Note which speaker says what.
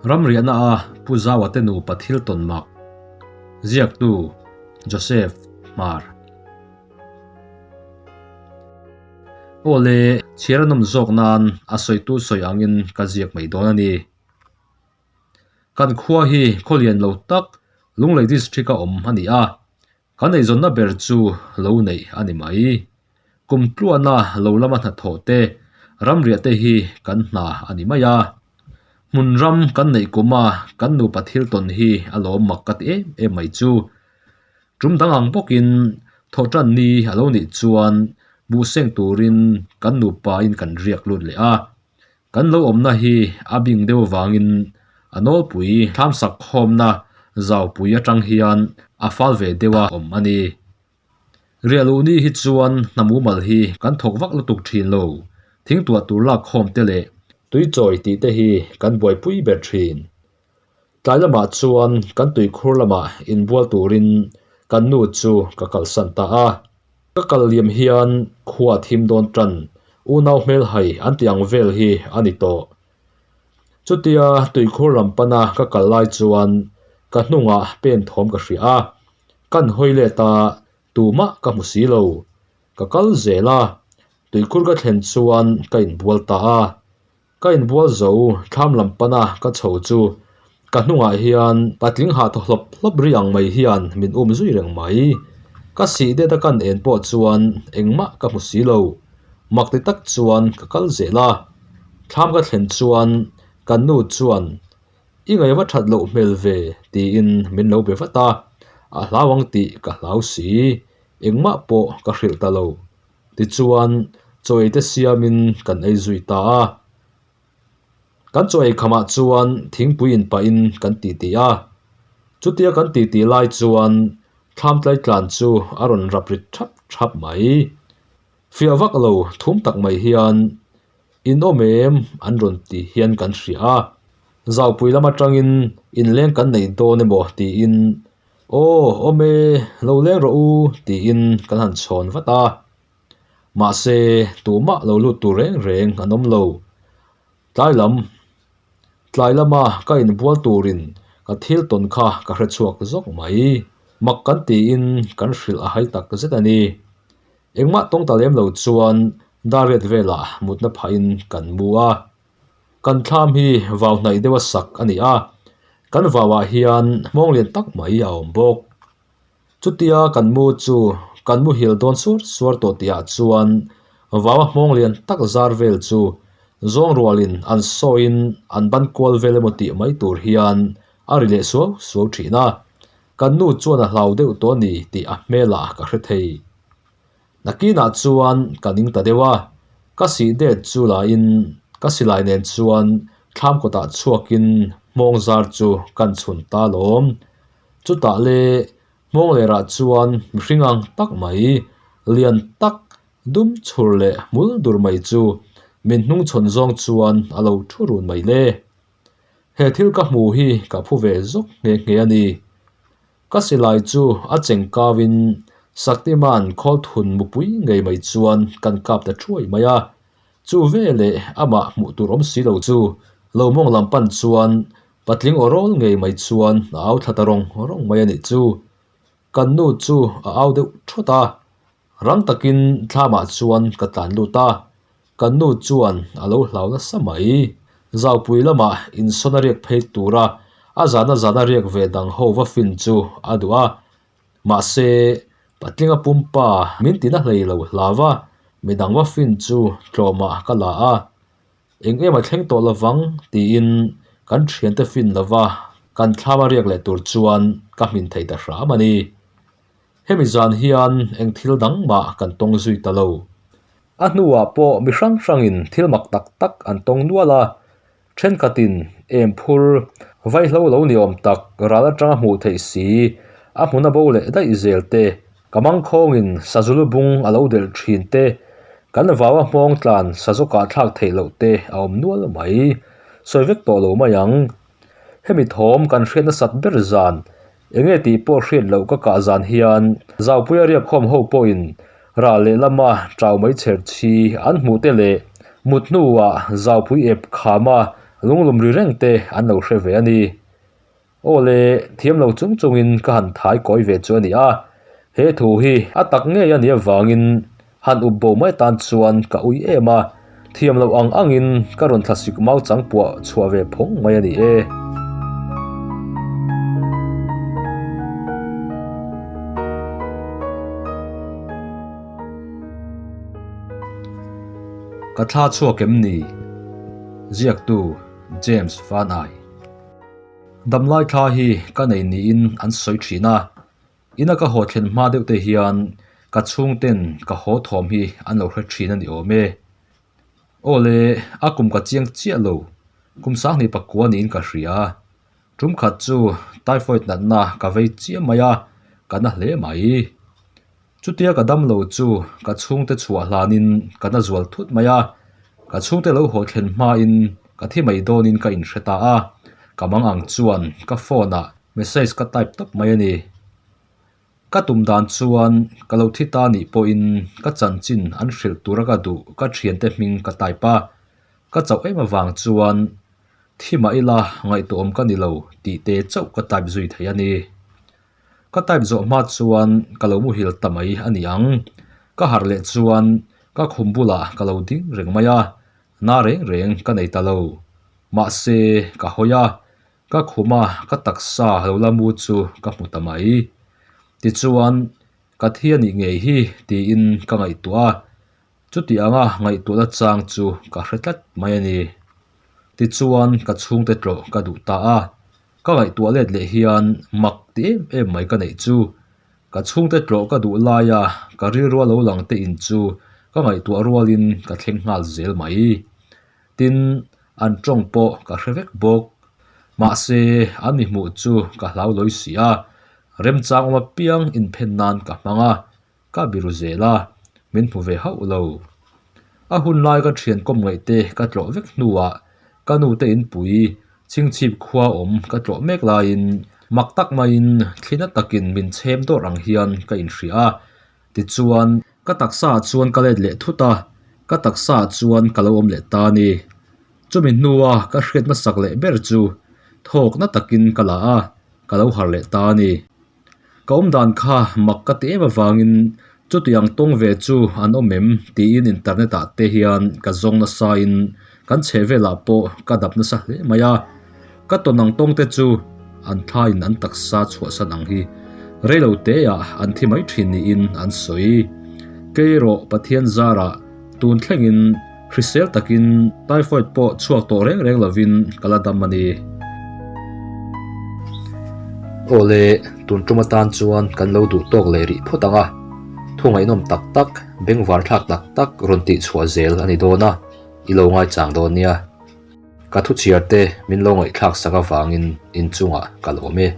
Speaker 1: Ramriahna a Pu Zaua te nupa thil tawn mak. Ziaktu, Joseph Hmar. Aw le, chhiar a nawm zawk nan a sawitu sawi angin ka ziak mai dawn a ni. Kan khua hi khaw lian lo tak Lunglei District a awm a ni a, Kan eizawnna ber chu lo neih a ni mai. Kum tluana lo lama hnathawh te, ramriah te hi kan hna a ni mai a. Hmun ram kan neih kuma kan nupa thil tawn hi a lawm mak ka ti em em mai chu. Tum dang ang bawkin thawhtan ni a lo nih chuan buhseng turin kan nupa in kan riak lut leh a. Kan lo awmna hi a bing deuh avangin a nawlpui thlamsak khawmna zaupui atang hian a fal ve deuh a awm a ni. Riahluhni hi chuan hna mumal hi kan thawk vak lutuk thin lo, thingtuah tur lak khawm te leh tuichawi tih te hi kan buaipui ber thin. Tlai lamah chuan kan tuikhur lamah inbual turin kan nu chu ka kalsan ta a. Ka kal liam hian khua thim dawn tan unau hmelhai an tih ang vel hi a ni tawh. Chutia tuikhur lam pana ka kal lai chuan ka hnungah pen thawm ka hria a, kan hawi let a tumah ka hmu si lo. Ka kal zel a, tuikhur ka thlen chuan ka inbual ta a. Ka inbual zo thlam lam pana ka chho chu ka hnungah hian patling hah thaw hlawp hlawp ri ang mai hian min um zui reng mai. Ka sih det a kan en pawh chuan engmah ka hmu si lo. Mak ti tak chuan ka kal zel a. Thlam ka thlen chuan kan nu chuan i ngaihva that loh hmel ve tiin min lo be vat a, a hlau ang tih ka hlau si. Engmah pawh ka hrilh ta lo. Tichuan, chaw ei te siamin kan ei zui ta a. Kan chaw ei khamah chuan thingpui in pahin kan titi a. Chutia kan titi lai chuan thlam tlai tlan chu a rawn rap rit thap thap mai. Fiah vak lo thum tak mai hian in awm em an rawn ti hian kan hria a. Zaupui lam atangin inleng kan nei dawn emaw tiin Aw, awm e, lo leng rawh u tiin kan han chhawn vat a. Mahse, tumah lo lut tur reng reng an awm lo. Tlai lam, tlai lama ka inbual turin ka thil tawn kha ka hre chhuak zawk mai. Mak kan tiin kan hrilh a hai tak zet a ni. Engmah tawng ta lem lo chuan dariat velah mutna phahin kan mu a. Kan thlam hi vau hnaih deuha sak a ni a, kan vauah hian hmawng lian tak mai a awm bawk. Chutia kan mu chu kan muhil dawn suar suar tawh tihah chuan vaua hmawng lian tak zar vel chu zawng rualin an sawiin an ban kual vel emaw tih mai tur hian a ri leh suau suau thin a, kan nu chuan a hlau deuh tawh a ni tih a hmelah ka hre thei. Nakinah chuan ka ning ta deuh a, ka sih det chu lahin ka silai nen chuan thlam kawtah chhuakin hmawng zar chu kan chhun ta lawm. Chutah le hmawng lerah chuan mihring ang tak mai, lian tak, dum chhur leh hmul dur mai chu min hnungchhawn zawng chuan a lo thu run mai le. He thil ka hmu hi ka phu ve zawk nghe nghe a ni. Ka silai chu a cheng kau in Saktiman khawl thun mupui ngei mai chuan kan kap ta thuai mai a. Chu veleh amah hmuh tur awm si lo chu lo mawng lam pan chuan patling aw rawl ngei mai chuan a au thla ta rawng rawng mai a nih chu. Kan nu chu a au deuh thawt a, rang takin thlamah chuan ka tlan lut a, Kan nu chuan a lo hlau nasa mai. Zaupui lamah insawn a riak phei tura a zana zana riak ve dang ho va fin chu a duh a. Mahse, patlinga pumpa min tina hlei lo hlau a, midang va fin chu tlawmah ka la a. Eng em a thleng tawh lovang tiin kan thiante fin lova kan thlam a riak leh tur chuan ka hmin thei ta hram a ni. Hemi zan hian eng thil dang mah kan tawng zui ta lo. A hnuah pawh mi hrang hrangin thil mak tak tak an tawng nual a, thenkhatin em phur vaihlo lo ni awm tak ral atanga hmuh theih si a hmuna bo leh daih zel te, ka mangkhawngin sazulu bung a lo delh thin te, kan vaua hmawng tlan sazawkah thlak theih loh te a awm nual mai. Sawi vek tawh lo mai ang. Hemi thawm kan hriat nasat ber zan Enge tih pawh hriat loh ka kah zan hian Zaupuia riakkhawm ho pawhin rah leh lama chau mai chher chi an hmuh te leh mut hnuah Zaupui ep khama Lunglum ri reng te an lo hre ve a ni. Aw le, thiam lo chung chungin ka han thai kawi ve chu a ni a, he thu hi a tak ngei a nih avangin han up bo mai tan chuan ka ui em a, thiam loh ang angin ka rawn thlasik mau chang puah chhuah ve phawng mai a ni e. Ka thla chhuak em ni? Ziaktu James Van Ai. Damlai thla hi ka nei niin an sawi thin a, ina ka haw thlen hma deuh te hian ka chhungten ka haw thawm hi an lo hre thin a ni awm e. Aw le, a kum ka chiang chiah lo, kum sanghnih pakua niin ka hria. Tum khat chu typhoid natna ka vei chiam mai a, ka na hle mai. Chutia ka dam lo chu ka chhungte chhuah hlanin ka na zual thut mai a, ka chhungte lo haw thlen hmain ka thi mai dawnin ka inhre ta a, ka mang ang chuan ka phone ah message ka type tawp mai a ni. Ka tum dan chuan ka lo thi ta nih pawhin ka chanchin an hrilh tura ka duh ka thiante hming ka type a, ka chauh em avang chuan thi mah ila ngaihtuahawm ka ni lo tih te chauh ka type zui thei a ni. Ka type zawh hma chuan ka lo muhil ta mai a ni ang. Ka harh leh chuan ka khum bulah ka lo ding reng mai a, na reng reng ka nei ta lo. Mahse, ka hawi a, ka khuma ka taksa lo la mu chu ka hmu ta mai. Tichuan, ka thi a nih ngei hi tiin ka ngaihtuah a, chuti anga ngaihtuahna chang chu ka hre tlat mai a ni. Tichuan, ka chhungte tlawh ka duh ta a. Ka ngaihtuah let leh hian mak ti em em mai ka neih chu. Ka chhungte tlawh ka duh laia ka rilrua lo lang te in chu ka ngaihtuah rualin ka thleng nghal zel mai. Tin, an tawng pawh ka hre vek bawk. Mahse, an mi hmuh chu ka hlau lawi si a, remchang awm apiang inphen nan ka hmang a, ka biru zel a, min hmu ve hauh lo. A hun lai ka thian kawm ngaih te ka tlawh vek hnuah ka nu te inpui chhingchhip khua awm ka tlawh mek laiin mak tak maiin thlina takin min chhem dawrh ang hian ka inhria a, tichuan ka taksa ah chuan ka let leh thut a, ka taksa ah chuan ka lo awm leh ta a ni. Chumi hnua ka hriat hmasak leh ber chu thawkna takin ka la a, ka lo harh leh ta a ni. Ka awm dan kha mak ka ti em avangin chutiang tawng ve chu an awm em tiin internet ah te hian ka zawng nasa in kan chheh velah pawh ka dap nasa hle mai a. Ka tawn ang tawng te chu an thla in an taksa chhuahsan ang hi reilo te ah an thi mai thin niin an sawi. Kei erawh Pathian zarah tun thlengin Hrisel takin typhoid pawh chhuak tawh reng reng lovin ka la dam a ni. Awle, tun tum atan chuan kan lo duh tawk leh rih phawt ang a, thu ngaihnawm tak tak, bengvar thlak tak tak rawn tih chhuah zel a ni dawn a, i lo ngaichang dawn nia. Ka thu chhiar te min lo ngaihthlak sak avangin inchungah ka lawm e.